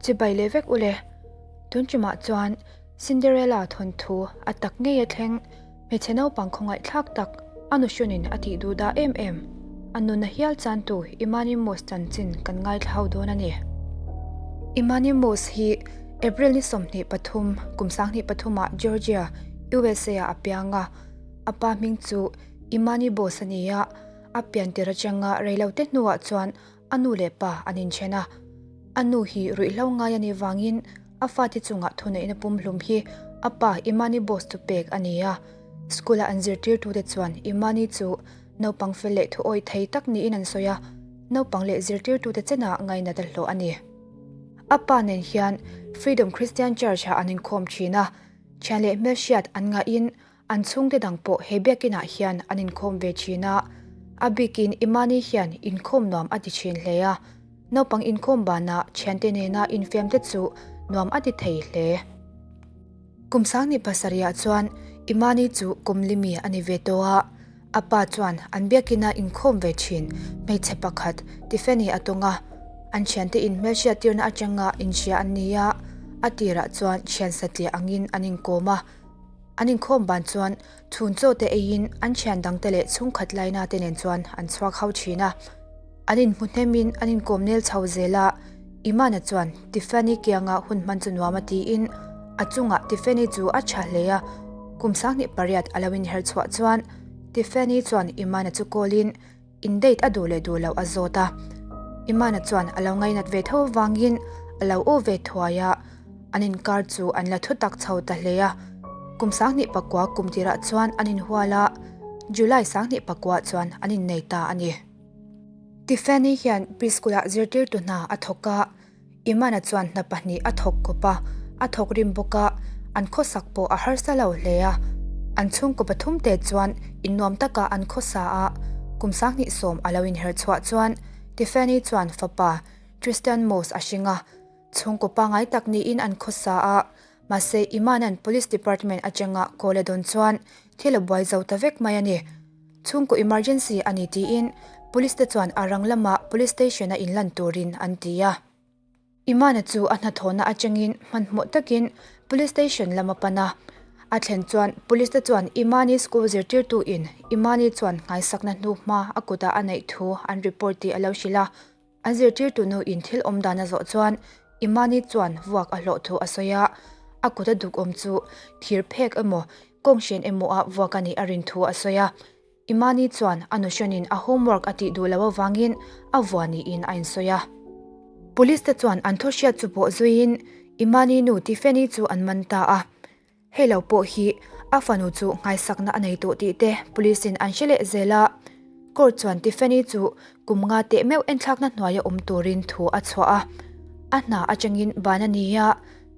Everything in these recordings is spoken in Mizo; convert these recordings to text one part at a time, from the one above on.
Chibai leh vek ule. Tun tumah chuan Cinderella thawnthu a tak ngei a thleng, hmeichhe naupang khawngaihthlak tak a nuhrunin a tih duh dah em em, a nuna hial chantu Imani Moss chanchin kan ngaithla ho dawn a ni. Imani Moss hi April ni 23, kum 2003 ah Georgia, USA ah a piang a, a pa hming chu Imani Boss a ni a, a pian tir atanga reilote hnuah chuan a nu leh pa an inthen a. A nu hi ruihhlo ngai a nih vangin a fate chungah thuneihna pumhlum hi a pa Imani Boss chu pek a ni a. School-a an zirtirtute chuan Imani chu naupang fel leh thuawih thei tak niin an sawi a, naupang leh zirtirtute chenah ngainat a hlawh a ni. A pa nen hian Freedom Christian Church-ah an inkhawm thin a, thian leh hmelhriat an ngahin An chhungte dang pawh he biakinah hian an inkhawm ve thin a, a bikin Imani hian inkhawm nuam a ti thin hle a, naupang inkhawm banah thiante nena infiamte chu nuam a ti thei hle. Kum sanghnih pasarihah chuan Imani chu kum limi a ni ve tawh a, a pa chuan an biakina inkhawm ve thin hmeichhe pakhat Tiffany a tawng a, an thiante inhmelhriattirna atanga inhria an ni a, a tirah chuan thian satliah angin an inkawm a. An inkhawm ban chuan chhun chaw te eiin an thian dangte leh chhungkhat laina te nen chuan an chhuak ho thin a. An inhmu hnemin an inkawm nel chho zel a, Imana chuan Tiffany kianga hun hman chu nuam a tiin a chungah Tiffany chu a tha hle a. Kum 28 a lo inher chhuah chuan Tiffany chuan Imana chu call in In date a duh leh duh loh a zawt a, Imana chuan a lo ngainat ve tho vangin a lo aw ve thuai a, an inkar chu an la thu tak chho ta hle a. Kum 29 kum tirah chuan an inhual a, July 29 chuan an innei ta a ni. Tiffany hian preschool-ah zirtirtu hna a thawk a, Imana chuan hna pahnih a thawk kawp a, a thawk rim bawk a, an khawsak pawh a harsa lo hle a. An chhungkaw pathum te chuan innuam taka an khawsa a, kum 20 a lo inher chhuah chuan Tiffany chuan fapa Tristan Moss a hring a, chhungkaw pangngai tak niin an khawsa a, mahse Imana'n Police Department atanga call a dawn chuan thil a buai zo ta vek mai a ni. Chhungkaw emergency a ni tiin Police te chuan a rang lama Police Station a inlan turin an ti a. Imana chu a hnathawhna atangin hmanhmawh takin Police Station lam a pan a. A thlen chuan Police te chuan Imani school zirtirtu in Imani chuan nghaisakna hnu hma a kutah a neih thu an report tih a lo hrilh a. An zirtirtu nu in thil awm dan a zawh chuan Imani chuan vuak a hlawh thu a sawi a, a kut a duk awm chu thir phek emaw kawnghren emaw ah vuak a nih a rin thu a sawi a. Imani chuan a nuhranin a homework a tih duh loh avangin a vua niin a insawi a. Police te chuan an thu hriat chu pawh zuiin Imani nu Tiffany chu an man ta a. Hei lo pawh hi a fanu chu nghaisakna a nei tawh tih te police in an hre leh zel a. Court chuan Tiffany chu kum nga teh meuh enthlakna hnuaia awm turin thu a chhuah a. A hna atangin ban a ni a,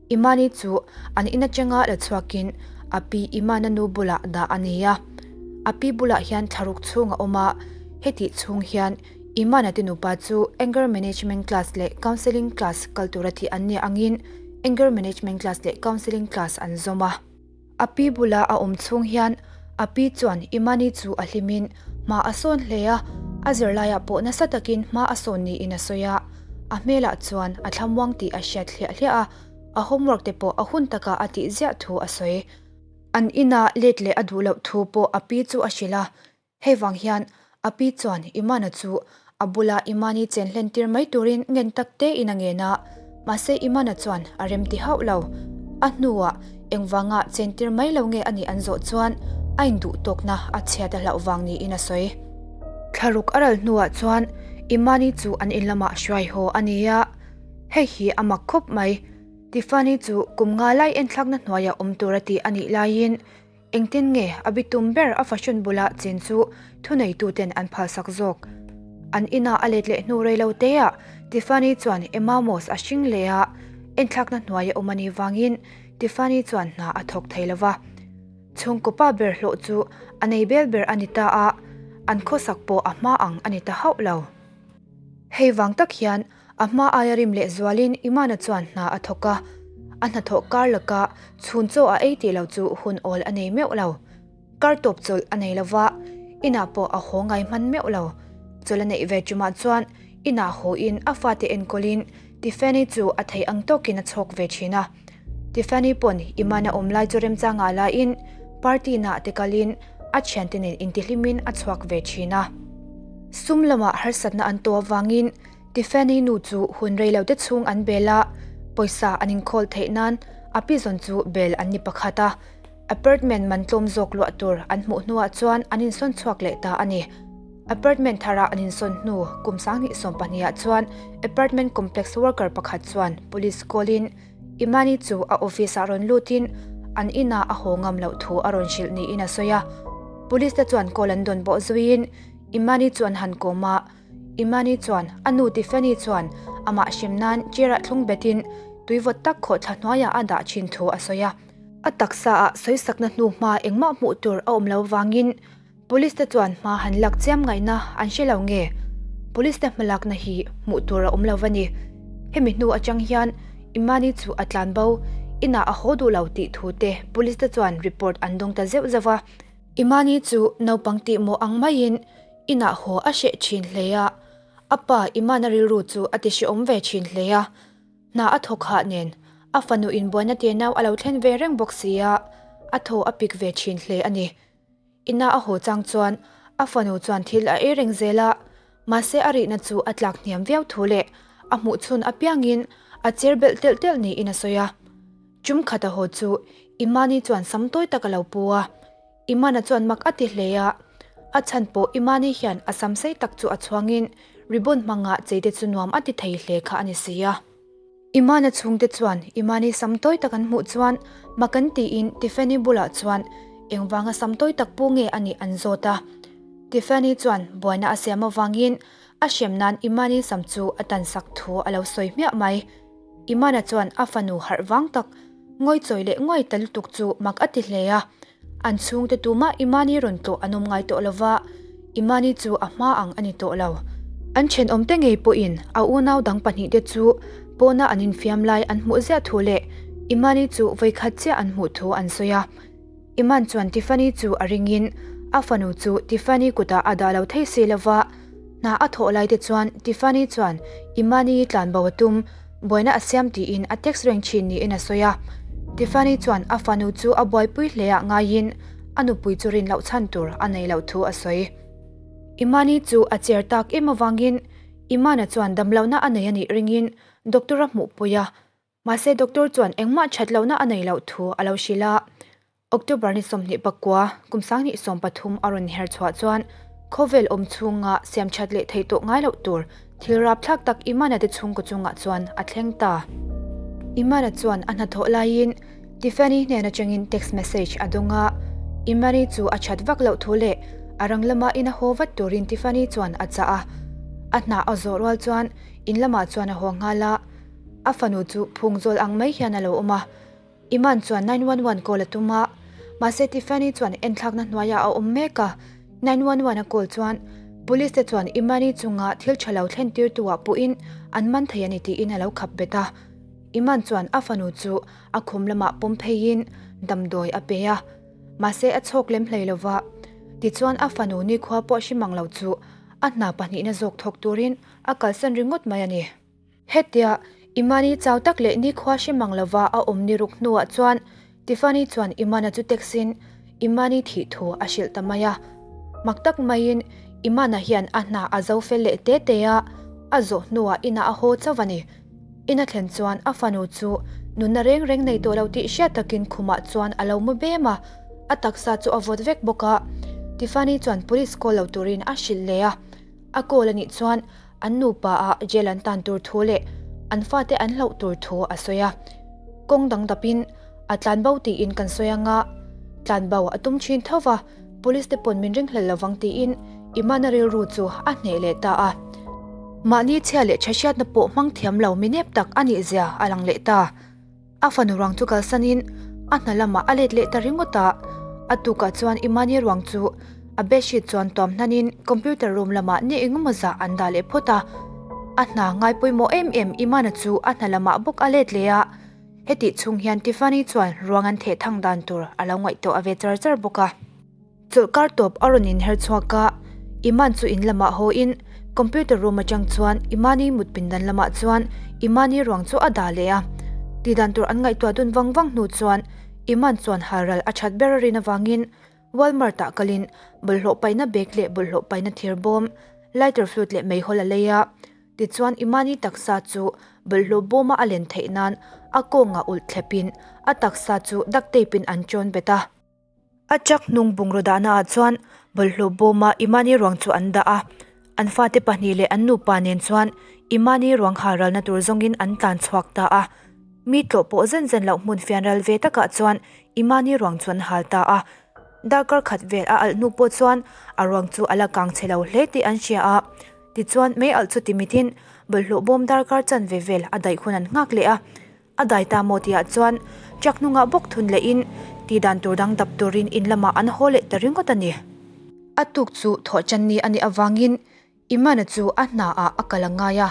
Imani chu an in atanga la chhuakin a pi Imana nu bulah dah a ni a. A pi bulah hian thlaruk chhung a awm a, hetih chhung hian Imana te nupa chu Anger Management Class leh Counselling Class kal tura tih an nih angin Anger Management Class leh Counselling Class an zawm a. A pi bula a awm chhung hian a pi chuan Imani chu a hlimin hma a sawn hle a, a zirlaiah pawh nasa takin hma a sawn niin a sawi a, a hmelah chuan a thlamuang tih a hriat hliah hliah a, a homework te pawh a hun taka a tih ziah thu a sawi. An inah let leh a duh loh thu pawh a pi chu a hrilh a, Hei vang hian a pi chuan Imana chu a bula Imani chen hlen tir mai turin ngen tak tein a ngen a, mahse Imana chuan a rem ti hauh lo. A hnuah engvanga chen tir mai lo nge a nih an zawh chuan a induh tawkna a chhiat a hlauh vang niin a sawi. Thlaruk a ral hnuah chuan Imani chu an in lamah hruai haw a ni a, hei hi a mak khawp mai. Tiffany chu kum nga lai enthlakna hnuaiah awm tur a tih a nih laiin Engtin nge a bitum ber a fashion bula chen chu thuneituten an phalsak zawk? An inah a let leh hnu rei lo teah Tiffany chuan Emma Moss a hring leh a, enthlakna hnuai a awm a nih vangin Tiffany chuan hna a thawk thei lo va. Chhungkaw pa ber hlawh chu a nei bel ber a ni ta a, an khawsak pawh a hma ang a ni ta hauh lo. Hei vang tak hian A hma aia rim leh zualin Imana chuan hna a thawk a, a hnathawh kar laka chhun chaw a ei tih lo chu hun awl a nei meuh lo. Kar tawp chawlh a nei lo va, inah pawh a haw ngai hman meuh lo. Chawlh a neih ve tumah chuan inah hawiin a fate enkawlin Tiffany chu a theih ang tawkin a chhawk ve thin a. Tiffany pawn Iman a awm lai chu remchangah laiin party naah te kalin a thiante nen intihlimin a chhuak ve thin a. Sum lamah harsatna an tawh avangin Tiffany nu chu hun rei lo te chhung an bel a, pawisa an inkhawl theih nan a pizawn chu bel an ni pakhat a. Apartment man tlawm zawk luah tur an hmuh hnuah chuan an insawn chhuak leh ta a ni. Apartment thara an insawn hnu kum 2020 ah chuan apartment complex worker pakhat chuan police call in Imani chu a office ah rawn lutin an inah a haw ngam loh thu a rawn hrilh niin a sawi a. Police te chuan call an dawn bawh zuiin Imani chu an han kawm a. Imani chuan a nu Tiffany chuan amah hrem nan chair ah thlung betin tui vawt tak khawhthla hnuaiah a dah thin thu a sawi a. A taksa ah sawisakna hnu hma engmah hmuh tur a awm lo vangin Police te chuan hma han lak chiam ngaihna an hre lo nge? Police te hmalakna hi hmuh tur a awm lo va ni. Hemi hnu atang hian Imani chu a tlan bo, inah a haw duh lo tih thu te police te chuan report an dawng ta zeuh zeuh a. Imani chu naupang tihmawh ang maiin inah haw a hreh thin hle a, a pa Imana rilru chu a ti hrehawm ve thin hle a. Hna a thawk hah nen, a fanu inbuaina tenau a lo thlen ve reng bawk si a, a thaw a pik ve thin hle a ni. Ina a haw chang chuan a fanu chuan thil a ei reng zel a, mahse a rihna chu a tlak hniam viau thu leh a hmuh chhun apiangin a cher belh telh telh niin a sawi a. Chum khat a haw chu Imani chuan sam tawi tak a lo pu a, Imana chuan mak a ti hle a, a chhan pawh Imani hian a sam sei tak chu a chhuangin ribbon hmanga cheite chu nuam a ti thei hle kha a ni si a. Imana chhungte chuan Imani sam tawi tak an hmuh chuan mak an tiin Tiffany bulah chuan engvanga sam tawi tak pu nge a nih an zawt a. Tiffany chuan buaina a siam avangin a hrem nan Imani sam chu a tansak thu a lo sawi hmiah mai. Imana chuan a fanu harh vang tak ngawi chawi leh nguai ta lutuk chu mak a ti hle a. An chhungte tumah Imani rawn tlawh an awm ngai tawh lova, Imani chu a hma ang a ni tawh lo. An thenawmte ngei pawhin a unau dang pahnihte chu pawna an infiam lai an hmuh ziah thu leh Imani chu vawikhat chiah an hmuh thu an sawi a. Iman chuan Tiffany chu a ringin a fanu chu Tiffany kutah a dah lo thei si lova, hna a thawh laite chuan Tiffany chuan Imani tlanbo a tum. Buaina a siam tiin a text reng thin niin a sawi a. Tiffany chuan a fanu chu a buaipui hleah ngaiin a nupui chu rin loh chhan tur a nei loh thu a sawi. Imani chu a cher tak em avangin Imana chuan damlohna a nei a nih ringin doctor a hmuhpui a, mahse doctor chuan engmah that lohna a nei loh thu a lo hrilh a. October ni 29, kum 2013 a rawn her chhuah chuan khawvel awm chhunga siam that leh theih tawh ngai loh tur thil rapthlak tak Imana te chhungkaw chungah chuan a thleng ta. Imana chuan a hnathawh laiin Tiffany hnen atangin text message a dawng a, Imani chu a that vak loh thu leh a rang lama in a haw vat turin Tiffany chuan a chah a. A hna a zawh rual chuan in lamah chuan a haw nghal a, a fanu chu phung zawl ang mai hian a lo awm a. Iman chuan 911 call a tum a, mahse Tiffany chuan enthlakna hnuaiah a awm mek a. 911 a call chuan Police te chuan Imani chunga thil tha lo thlen tirtu ah puhin an man thei a ni tiin a lo khap bet a. Iman chuan a fanu chu a khum lamah pawm pheiin damdawi a pe a, mahse a chhawk lem hlei lova. Tichuan a fanu nikhua pawh hre mang lo chu a hna pahnihna zawk thawk turin a kalsan ringawt mai a ni. Hetia Imani chau tak leh nikhua hre mang lova a awm ni ruk hnuah chuan Tiffany chuan Imana chu text in Imani thih thu a hrilh ta mai a. Mak tak maiin Imana hian a hna a zo fel leh te te a, a zawh hnuah inah a haw chauh a ni. In a thlen chuan a fanu chu nunna reng reng nei tawh lo tih hriat takin khumah chuan a lo mu bem a, a taksa chu a vawt vek bawk a. Tiffany chuan police call lo turin a hrilh leh a. A call a nih chuan an nupa ah jail an tan tur thu leh an fate an hlauh tur thu a sawi a. Kawng dang dapin a tlanbo tiin kan sawi anga tlanbo a tum thin tho va, police te pawn min ringhlel lovang tiin Imana rilru chu a hneh leh ta a. Mahni chhia leh tha hriatna pawh hmang thiam lo mi nep tak a nih zia a lang leh ta. A fanu ruang chu kalsanin a hna lamah a let leh ta ringawt a, a tukah chuan Imani ruang chu a bedsheet chuan tuam hnanin computer room lamah ni engemaw zah an dah leh phawt a. A hna ngai pawimawh em em Imana chu a hna lamah bawk a let leh a, hetih chhung hian Tiffany chuan ruang an theh thang dan tur a lo ngaihtuah ve char char bawk a. Chawlhkar tawp a rawn inher chhuak a, Iman chu in lamah haw in Computer room atang chuan Imani mut pindan lamah chuan Imani ruang chu a dah leh a. Tihdan tur an ngaihtuah dun vang vang hnu chuan Iman chuan halral a that ber a rin avangin Walmart ah kalin bawlhhlawh paihna bag leh bawlhhlawh paihna thir bawm, lighter fluid leh meihawl a lei a. Tichuan Imani taksa chu bawlhhlawh bawma a len theih nan a kawngah ulh thlepin a taksa chu duct tape in an chawn bet a. A truck hnung bungraw dahna ah chuan bawlhhlawh bawma Imani ruang chu an dah a. An fate pahnih leh an nupa nen chuan Imani ruang hal ralna tur zawngin an tlan chhuak ta a. Mi tlawh pawh zen zen loh hmun fian ral ve takah chuan Imani ruang chu an hal ta a. Darkar khat vel a alh hnu pawh chuan a ruang chu a la kang chhe lo hle tih an hria a. Tichuan mei alh chu timitin bawlhhlawh bawm darkar chanve vel a daih hun an nghak leh a. A dai ta maw tihah chuan truck hnungah bawk thun lehin tih dan tur dang dap turin in lamah an haw leh ta ringawt a ni. A tuk chu thawhchanni a nih avangin Imana chu a hna ah a kal a ngai a.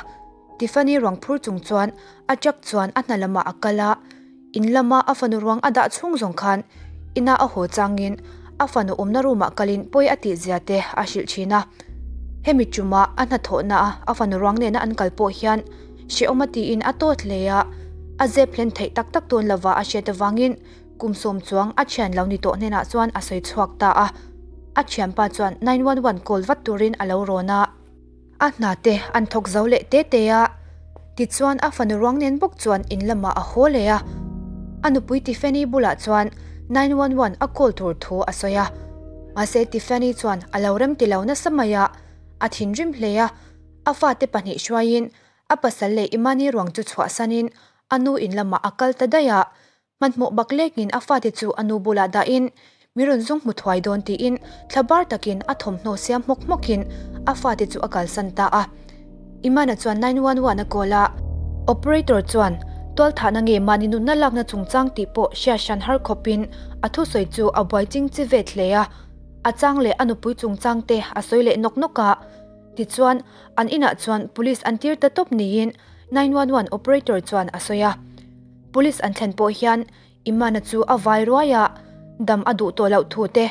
Tiffany ruang phur chung chuan a truck chuan a hna lamah a kal a, in lama a fanu ruang a dah chhung zawng khan ina a haw changin a fanu awmna room ah kalin pawi a tih zia te a hrilh thin a. Hemi ṭuma a hnathawhna a a fanu ruang nena an kal pawh hian hrehawm a tiin a tawt hle a, a zep hlen theih tak tak dawn lova a hriat avangin kum sawm chuang a thian lo ni tawh hnenah chuan a sawi chhuak ta a. A thianpa chuan 911 call vat turin a lo rawn a. A hna te an thawk zo leh te te a, tichuan a fanu ruang nen bawk chuan in lamah a haw leh a. A nupui Tiffany bulah chuan 911 a call tur thu a sawi a. Mahse Tiffany chuan a lo rem ti lo nasa mai a, a thinrim hle a. A fate pahnih hruaiin a pasal leh Imani ruang chu chhuahsanin a nu in lamah a kal ta daih a. Hmanhmawh bak lekin a fate chu a nu bulah dahin mi rawn zawng hmu thuai dawn tiin thla bar takin a thawmhnaw siam hmawk hmawkin a fate chu a kalsan ta a. Imana chuan 911 a call a, operator chuan tualthahna nge mahni nunna lakna chungchang tih pawh hriat hran har khawpin a thusawi chu a buai ching chi vet hle a, a chang leh a nupui chungchang te a sawi leh nawk nawk a. Tichuan, an inah chuan police an tir ta tawp niin 911 operator chuan a sawi a. Police an thlen pawh hian Imana chu a vai ruai a, dam a duh tawh loh thu te,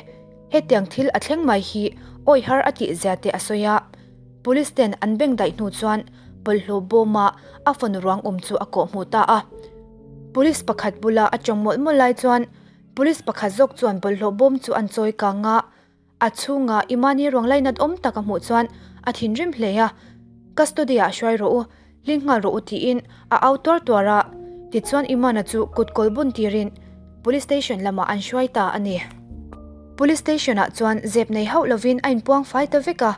hetiang thil a thleng mai hi awi har a tih zia te a sawi a. Police ten an beng daih hnu chuan bawlhhlawh bawma a fanu ruang awm chu a kawh hmuh ta a. Police pakhat bula a tawng mawlh mawlh lai chuan police pakhat zawk chuan bawlhhlawh bawm chu an chawi kang a, A chhunga Imani ruang lainat awm tak a hmuh chuan a thinrim hle a, Custody ah hruai rawh u, hling nghal rawh u tiin a au tuar tuar a, tichuan Imana chu kut kawl bun tirin Police Station lamah an hruai ta a ni. Police Station ah chuan zep nei hauh lovin a inpuang fai ta vek a,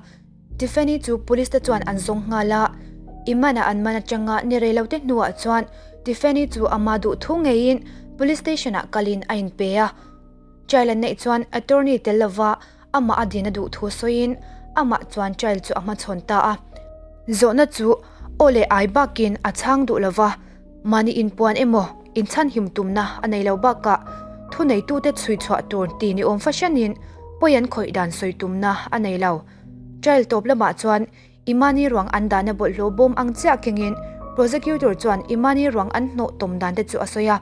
Tiffany chu Police te chuan an zawng nghal a, Imana an man atanga ni rei lo te hnuah chuan Tiffany chu ama duh thu ngeiin Police Station ah kalin a inpe a. Trial an neih chuan attorney tel lova amah a din a duh thu sawiin amah chuan trial chu a hmachhawn ta a. Zawhna chu aw leh ai bakin a chhang duh lova, mahni inpuan emaw inchhanhim tumna a nei lo bakah thuneitute chhui chhuah tur ti ni awm fahranin pawi an khawih dan sawi tumna a nei lo. Trial tawp lamah chuan Imani ruang an dahna bawlhhlawh bawm ang chiah kengin prosecutor chuan Imani ruang an hnawh tawm dan te chu a sawi a,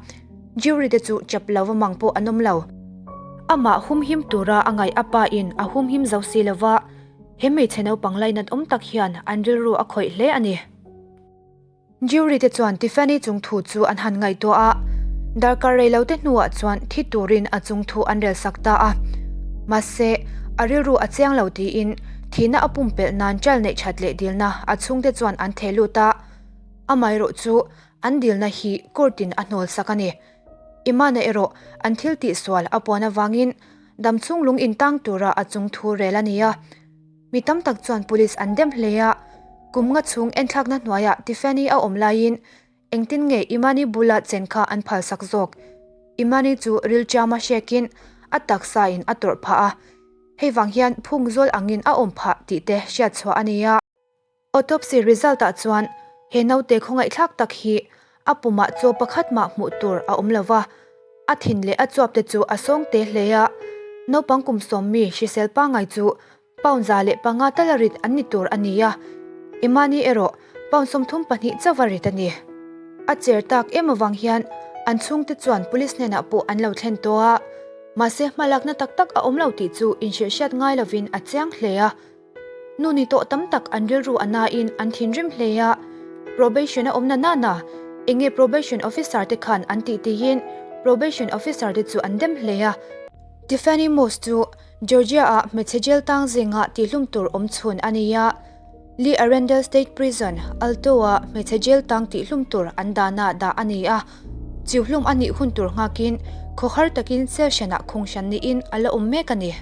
jury te chu chap lova mang pawh an awm lo. Amah humhim tura a ngaih a pa in a humhim zo si lova, he hmeichhe naupang lainat awm tak hian an rilru a khawih hle a ni. Jury te chuan Tiffany chung thu chu an han ngaihtuah a, darkar rei lo te hnuah chuan thi turin a chung thu an rel sak ta a. Mahse, a rilru a chiang lo tiin thihna a pumpelh nan trial neih that leh dilna a chhungte chuan an theh lut a, amaherawh chu an dilna hi court in a hnawl sak a ni. Imana erawh an thil tihsual a puan avangin damchhung lung intang tura a chung thu rel a ni a. Mi tam tak chuan police an dem hle a, kum nga chhung enthlakna hnuaiah Tiffany a awm laiin engtin nge Imani bula chen kha an phalsak zawk? Imani chu rilṭiama hrekin a taksa in a tawrh phah a, hei vang hian phung zawl angin a awm phah tih te hriatchhuah a ni a. Autopsy result ah chuan he naute khawngaihthlak tak hi a pumah chaw pakhat mah hmuh tur a awm lova, a thin leh a chuap te chu a sawng te hle a, naupang kum sawm mi hrisel pangai chu pound 105 tala rit an ni tur a ni a, Imani erawh pound 32 chauva rit a ni. A cher tak em avang hian an chhungte chuan police hnenah pawh an lo thlen tawh a, mahse hmalakna tak tak a awm lo tih chu inhrilhhriat ngai lovin a chiang hle a. Nu ni tawh tam tak an rilru a nain an thinrim hle a, probation a awm na nana enge probation officer te khan an tih tiin probation officer te chu an dem hle a. Tiffany Moss chu Georgia ah hmeichhe jail tang zinga tihhlum tur awm chhun a ni a, Lee Arundel State Prison, Alto ah hmeichhe jail tang tihhlum tur an dana dah a ni a, chiuhlum a nih hun tur nghakin khawhar takin cell hranah khung hran niin a la awm mek a ni.